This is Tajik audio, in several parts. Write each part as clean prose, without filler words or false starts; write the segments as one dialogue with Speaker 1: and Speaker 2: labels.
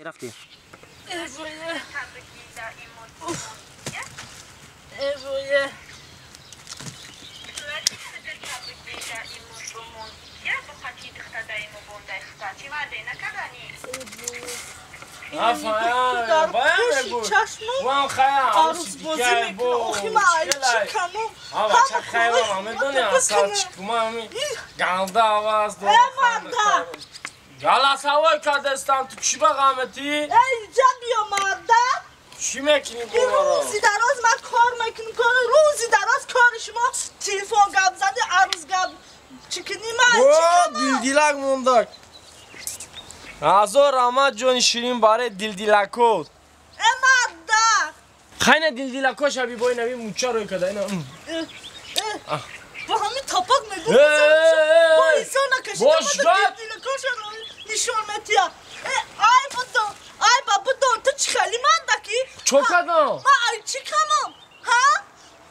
Speaker 1: Рафти.
Speaker 2: Галасавой кардестам, ту чӣ ба ғаметӣ?
Speaker 3: Эй, ҷа биё марда!
Speaker 2: Чӣ мекунӣ бобаро?
Speaker 3: Рӯзи дароз ман кор мекунам, рӯзи дароз кори шумо телефон гап зади, арӯз гап чӣ кунӣ ман?
Speaker 2: О, дилдилак мондак. Ҳазор раҳмат ҷони ширин барои дилдилакот.
Speaker 3: Э марда!
Speaker 2: Хайна дилдилако шаби бо инави муча рӯй када ина.
Speaker 3: Бо ҳамин топак мегӯ. Бо инсон накашида дилдилакоша нишон метия. Ай будо, ай ба будо, ту чӣ хели мардаки?
Speaker 2: Чо кардам?
Speaker 3: Ман ай чӣ камам? Ҳа?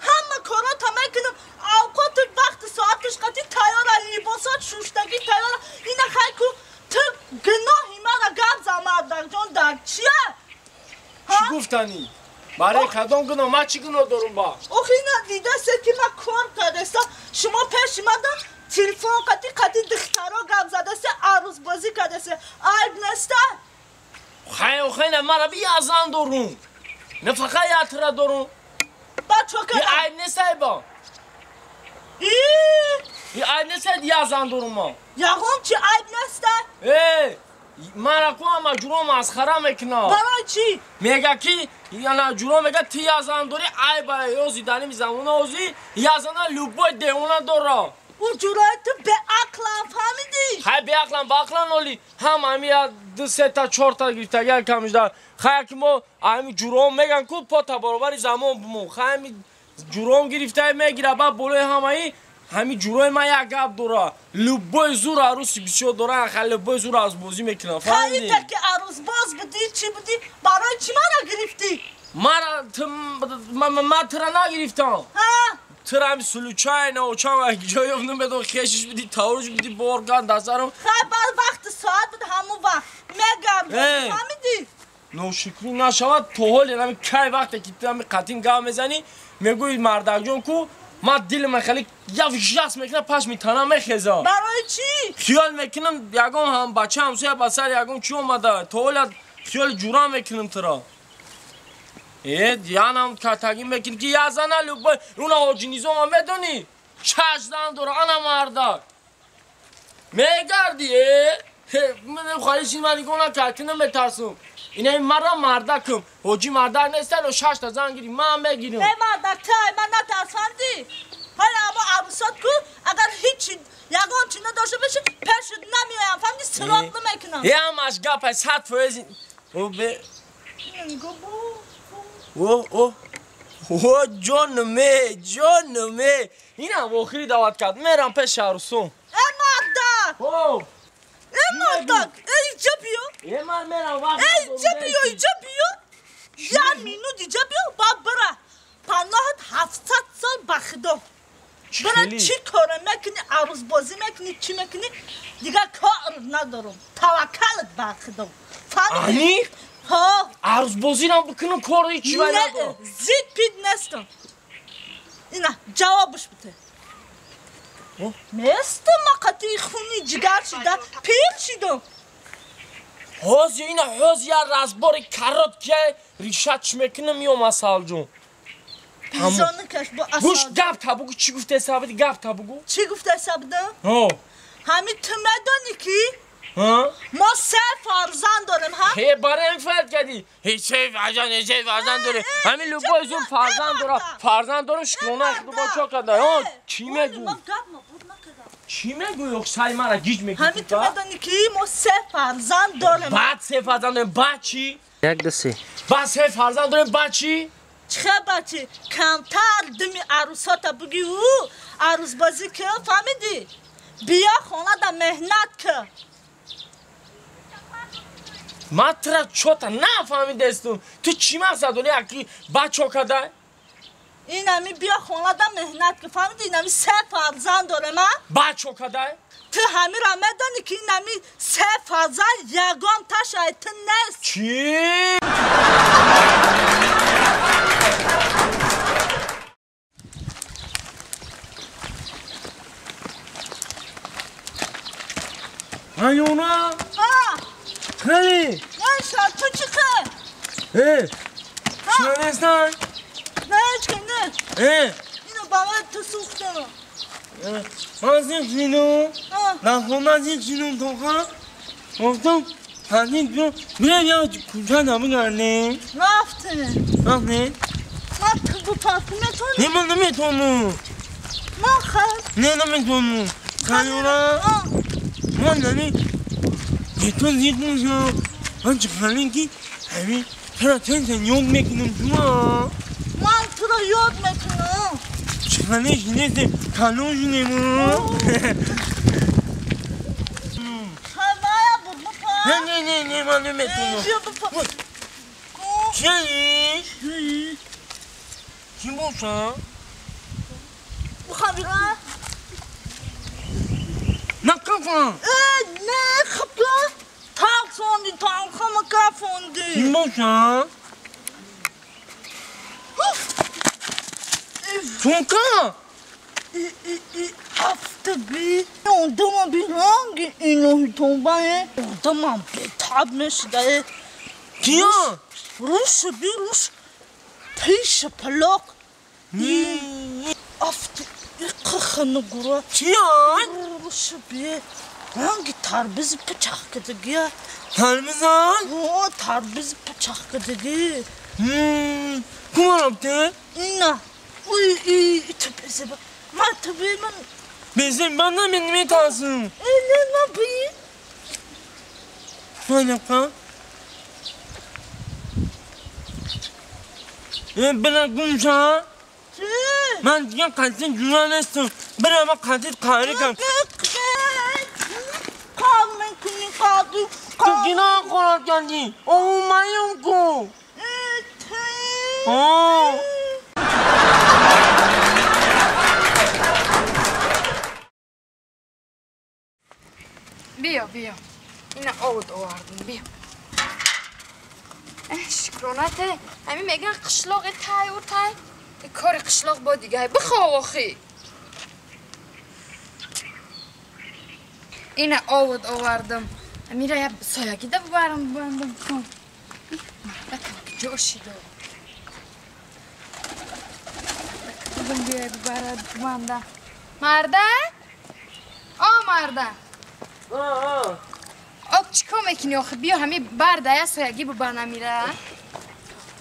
Speaker 3: Ҳама корота мекунам. Авқоти вақти соатиш қатӣ тайёра, либосот шуштагӣ тайёра. Ина хай ку ту гуноҳи мара гап зан мардакҷон дар чия?
Speaker 2: Чӣ гуфтанӣ? Барои кадом гуноҳ? Ман чӣ гуноҳ дорум ба?
Speaker 3: Охи ина дидасе ки ман кор кардастам. Шумо пеши мада телефон қатӣ қатӣ духтаро гап задасе, арӯзбозӣ кардасе. Айб неста?
Speaker 2: Хай охайна мара би язан дорум. На фақат ятра дорум.
Speaker 3: Ба чо кардам?
Speaker 2: Айб неста ба? И айб неста язан дорум ма.
Speaker 3: Ягон чи айб неста?
Speaker 2: Э, мара ку ама ҷуро масхара мекунад.
Speaker 3: Барои чӣ?
Speaker 2: Мега ки яна ҷуро мега ти язан дорӣ айб ай, ози дарими замона ози язана любой девона дора.
Speaker 3: Ӯ ҷурои ту беақлам, фаҳмидӣ?
Speaker 2: Хай беақлам, баақлам оли ҳам ами я ду сета чорта гирифтагиа камижда. Хай ки мо ами ҷуром меган ку пота баробари замон бумон. Хай ами ҷуром гирифта мегира ба болои ҳамаи ҳами ҷурои ман як гап дора. Любой зур арӯси бисёр дора, хай любой зур арӯсбозӣ мекунам, фаҳмидӣ?
Speaker 3: Хай ки арӯсбоз будӣ, чӣ будӣ? Барои чӣ мара гирифтӣ?
Speaker 2: Мара ман тура нагирифтам.
Speaker 3: Ҳа?
Speaker 2: Тура ҳами случайно очам ҷой намедон хешиш бидӣ, тавруш бидӣ, борган дасарам.
Speaker 3: Хай бар вақти соат буд ҳамун вақт мегардӣ, фаҳмидӣ?
Speaker 2: Ношукрӣ нашавад то ҳоле ҳами кай вақте ки ту ҳами қатин гап мезанӣ, мегӯӣ мардакҷон ку ман дилам хеле як жас мекунам, пашми танам мехезад.
Speaker 3: Барои чӣ?
Speaker 2: Хиёл мекунам ягон ҳам бача ҳамсоя ба сар ягон чӣ омада, то ҳола хиёли ҷура мекунам туро. Э, янам катагӣ мекунӣ ки я зана любой, уна ҳоҷи Низома медонӣ? Шаш зан дора, ана мардак. Мегардӣ, э? Ман хоҳиши ман нигоҳ накард, ки наметарсум. Ина мара мардакам. Ҳоҷи мардак нестан, шашта зан гирӣ, ман мегирам.
Speaker 3: Э мардак, тай ман натарсфандӣ. Ҳола аммо арӯсот ку, агар ҳеҷ ягон чӣ надошта бошӣ, пешат намеоям, фаҳмидӣ? Сироқ намекунам.
Speaker 2: Э ҳамаш гап ай 100%. О бе. О, о. О, ҷонме, ҷонме. Инам охири даъват кард. Мерам пеши арӯсом.
Speaker 3: Э мардак!
Speaker 2: О!
Speaker 3: Э мардак! Э иҷа биё!
Speaker 2: Э ман мерам вақт.
Speaker 3: Э иҷа биё, иҷа биё! Як минут иҷа биё, баъд бира. Паноҳат 700 сол ба Худо. Бира чӣ коре мекунӣ, арӯсбозӣ мекунӣ, чӣ мекунӣ, дигар кор надорам. Таваккалат ба Худо. Фаҳмидӣ?
Speaker 2: Ани?
Speaker 3: Ҳо.
Speaker 2: Арӯсбозирам бикунам, кори чӣ вай надорам.
Speaker 3: Зид пид нестам. Ина ҷавобаш бите. Нестам, ма қатъи хуни ҷигар шида, пир шидам.
Speaker 2: Ҳозир ина ҳозир як разбори короткия решать мекунам миём асалҷон. Гӯш гап та бугӯ, чӣ гуфтеса буди, гап та бугӯ.
Speaker 3: Чӣ гуфтеса будам?
Speaker 2: Ҳо.
Speaker 3: Ҳамин ту медонӣ ки мо се фарзанд дорем, ҳа?
Speaker 2: Ҳе барои ҳамин фард кардӣ. Ҳе се фарзанд, се фарзанд дорем. Ҳамин любой зур фарзанд дора. Фарзанд дорам, шукрона Худо бо чо карда. Ҳо, чӣ мегӯ? Чӣ мегӯ? Ё сари мара гиҷ мекунӣ?
Speaker 3: Ҳамин ту медонӣ ки мо се фарзанд дорем.
Speaker 2: Баъд се фарзанд дорем, баъд чӣ?
Speaker 1: Як ду се.
Speaker 2: Баъд се фарзанд дорем, баъд чӣ?
Speaker 3: Чӣ бачи? Камтар дими арӯсота бугӣ, ӯ арӯсбозӣ ки, фаҳмидӣ? Биё хона да меҳнат ки.
Speaker 2: Ман тура чота нафаҳмидастум. Ту чӣ мақсад дорӣ аки бачо када?
Speaker 3: Инами биё хона да меҳнат ки, фаҳмидӣ? Инами се фарзанд дорем, а?
Speaker 2: Бачо када?
Speaker 3: Ту ҳамира медонӣ ки инами се фарзанд ягон ташай ту нест.
Speaker 2: Чӣ? Айона? Хеле?
Speaker 3: Неша, ту чӣ хел?
Speaker 2: Чӣ нестан?
Speaker 3: Не, ҳеч не. Ино барои ту сӯхтам.
Speaker 2: Ман зиқ шидум. Дар хона зиқ шидум тоқа. Гуфтам, ҳазин биё, биё як кӯча бигардем.
Speaker 3: Рафтем.
Speaker 2: Рафтем?
Speaker 3: Ман ту бупарти метавонӣ?
Speaker 2: Не, ман наметавонам.
Speaker 3: Ман хел?
Speaker 2: Не, наметавонам. Хайёра? Ман нами бетон зиқ мешавам. Ман чӣ хеле ки ҳамин туро тен-тен ёд мекунам шумо.
Speaker 3: Ман туро ёд мекунам.
Speaker 2: Чӣ хеле шинестем, калон шудем.
Speaker 3: Хелая буд бупар.
Speaker 2: Не, не, не, не, ман наметавонам.
Speaker 3: Биё бупар.
Speaker 2: Чӣ? Чӣ бошад?
Speaker 3: Бихоҳ бира?
Speaker 2: Накафам.
Speaker 3: Не, хуб тарсонди, танхама кафонди.
Speaker 2: Чӣ бошад? Чунка?
Speaker 3: Афтаби. Одама би ранги илоҳи тобае. Одамам бетаб мешудае.
Speaker 2: Кия?
Speaker 3: Руш би руш. Пиша палоқ. Афт қахана гура.
Speaker 2: Кия?
Speaker 3: Руш би. Ранги тарбизи пичақ кардагия.
Speaker 2: Тарбизан?
Speaker 3: О, тарбизи пичақ кардагӣ.
Speaker 2: Кума рафте?
Speaker 3: Ина. Уй, и, ту безеба. Ман ту би ман.
Speaker 2: Безеб, ман наметарсам.
Speaker 3: Не, ман би.
Speaker 2: Манақа? Бира гумша?
Speaker 3: Чӣ?
Speaker 2: Ман дигар қатъи ҷура нестам. Бира ман қатъи қаҳрӣ кардам.
Speaker 3: Кор мекунӣ, қадӣ.
Speaker 2: Ту кино хӯрок кардӣ? Оҳумаюм ку. О.
Speaker 1: Биё, биё. Ина овод овардум, биё. Шукронате, ҳамин мегӯян қишлоқи тай у тай. Кори қишлоқ бо дигар. Бихов охи. Ина овод овардум. Амира я соягида бубарам бандам кун. Мардакам куҷо шидо? Бибам бибарад банда. Марда? О марда. Об чӣ кор мекунӣ охи? Биё ҳами барда я соягӣ бубан амира.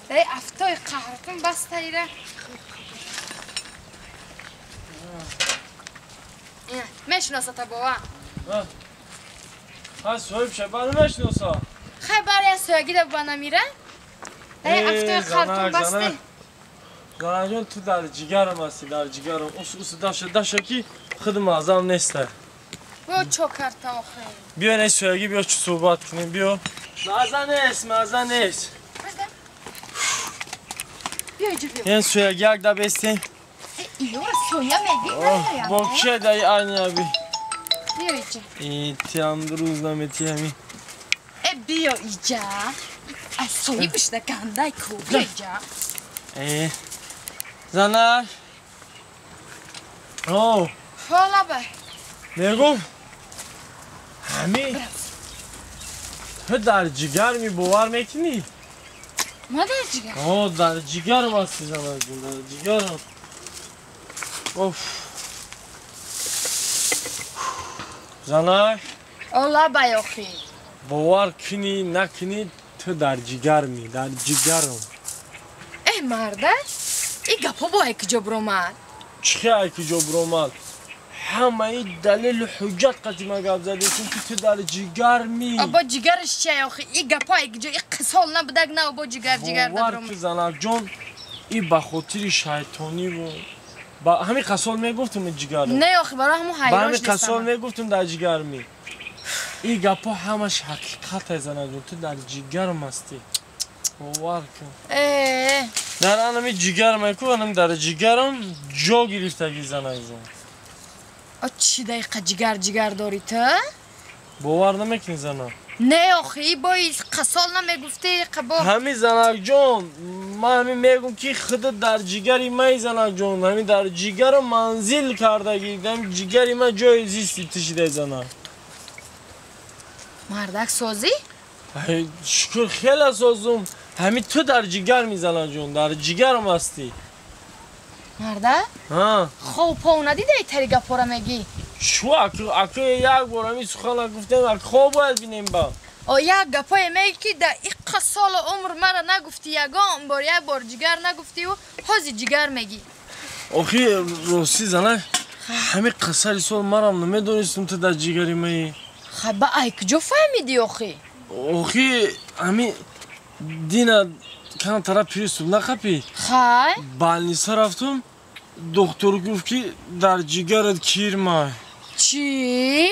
Speaker 1: Эй афтои қаҳртун бастаира. Мешиносата бова?
Speaker 2: Ҳа, соҳиб шабар мешиноса.
Speaker 1: Хай бар я соягида бубан амира. Эй афтои қаҳртун басте.
Speaker 2: Занаҷон, ту дар ҷигарам ҳастӣ, дар ҷигарам. Ус ус даша даша ки худ маъзам неста.
Speaker 1: Биё чо карта охи.
Speaker 2: Биё не соягӣ, биё чӣ суҳбат кунем, биё. Маза нест, маза нест.
Speaker 1: Биё иҷо биё.
Speaker 2: Ин соягӣ як да бестем.
Speaker 1: Иёра соя мегӣ на.
Speaker 2: Бо кие даи айнаби?
Speaker 1: Биё иҷа.
Speaker 2: И тиам рӯз наметиами.
Speaker 1: Э биё иҷа. Ай сои бишда гандай ку. Биё иҷа.
Speaker 2: Э. Занак. О.
Speaker 1: Ҳола ба.
Speaker 2: Мегум. Ҳами. Ту дар ҷигар мебовар мекунӣ?
Speaker 1: Ма дар ҷигар?
Speaker 2: О, дар ҷигарам ҳасти занакҷон, дар ҷигарам. Оф. Занак.
Speaker 1: Ола бай охи.
Speaker 2: Бовар кунӣ, накунӣ, ту дар ҷигарми, дар ҷигарам.
Speaker 1: Э, марда, и гапҳо бо ай куҷо биромад?
Speaker 2: Чӣ ай куҷо биромад? Ҳамаи далелу ҳуҷҷат қати ман гап задем, ки ту дар ҷигарми.
Speaker 1: Бо ҷигараш чи ай охи? И гапҳо ай куҷо? И қисол набудаг на бо ҷигар ҷигар
Speaker 2: Бовар ки занакҷон, и ба хотири шайтониву ба ҳамин қасол мегуфтум ҷигарам.
Speaker 1: Не охи, барои ҳамон
Speaker 2: Ба
Speaker 1: ҳайрон
Speaker 2: ҳамин қасол
Speaker 1: шудистам.
Speaker 2: мегуфтум дар ҷигарми. И гапҳо ҳамаш ҳақиқат ай занакҷон, ту дар ҷигарам ҳастӣ. Бовар кун.
Speaker 1: Э,
Speaker 2: Дар анами ҷигарам айку, анам дар ҷигарам ҷо гирифтагӣ занакҷон.
Speaker 1: Чӣ дақиқа ҷигар ҷигар дорӣ ту?
Speaker 2: Бовар намекунӣ зана?
Speaker 1: Не охи, бои қасол намегуфтӣ қабо.
Speaker 2: Ҳами занакҷон, ман ҳами мегум ки худат дар ҷигари май занакҷон, ҳами дар ҷигару манзил кардагӣ, ҳами ҷигари ман ҷои зисти ту шидай занак.
Speaker 1: Мардак созӣ?
Speaker 2: Шукр хеле созум. Ҳами ту дар ҷигар мизанакҷон, дар ҷигарам ҳастӣ.
Speaker 1: Марда?
Speaker 2: Ҳа.
Speaker 1: Хоб пов надидаи тари гапора мегӣ?
Speaker 2: Чу аку як бор ҳами сухана гуфтем, ак хоб бояд бинем ба.
Speaker 1: О як гапое мегӣ ки дар иққа солу умр мара нагуфтӣ ягон бор, як бор ҷигар нагуфтиву ҳози ҷигар мегӣ.
Speaker 2: Охи ростӣ занак, ҳами қасари сол марам намедонистум ту дар ҷигари маи.
Speaker 1: Хай ба ай куҷо фаҳмидӣ охи?
Speaker 2: Охи ҳами дина кан тараф приступ нақапӣ.
Speaker 1: Хай?
Speaker 2: Больница рафтум, доктор гуфт ки дар ҷигарат кирмай.
Speaker 1: Чӣ?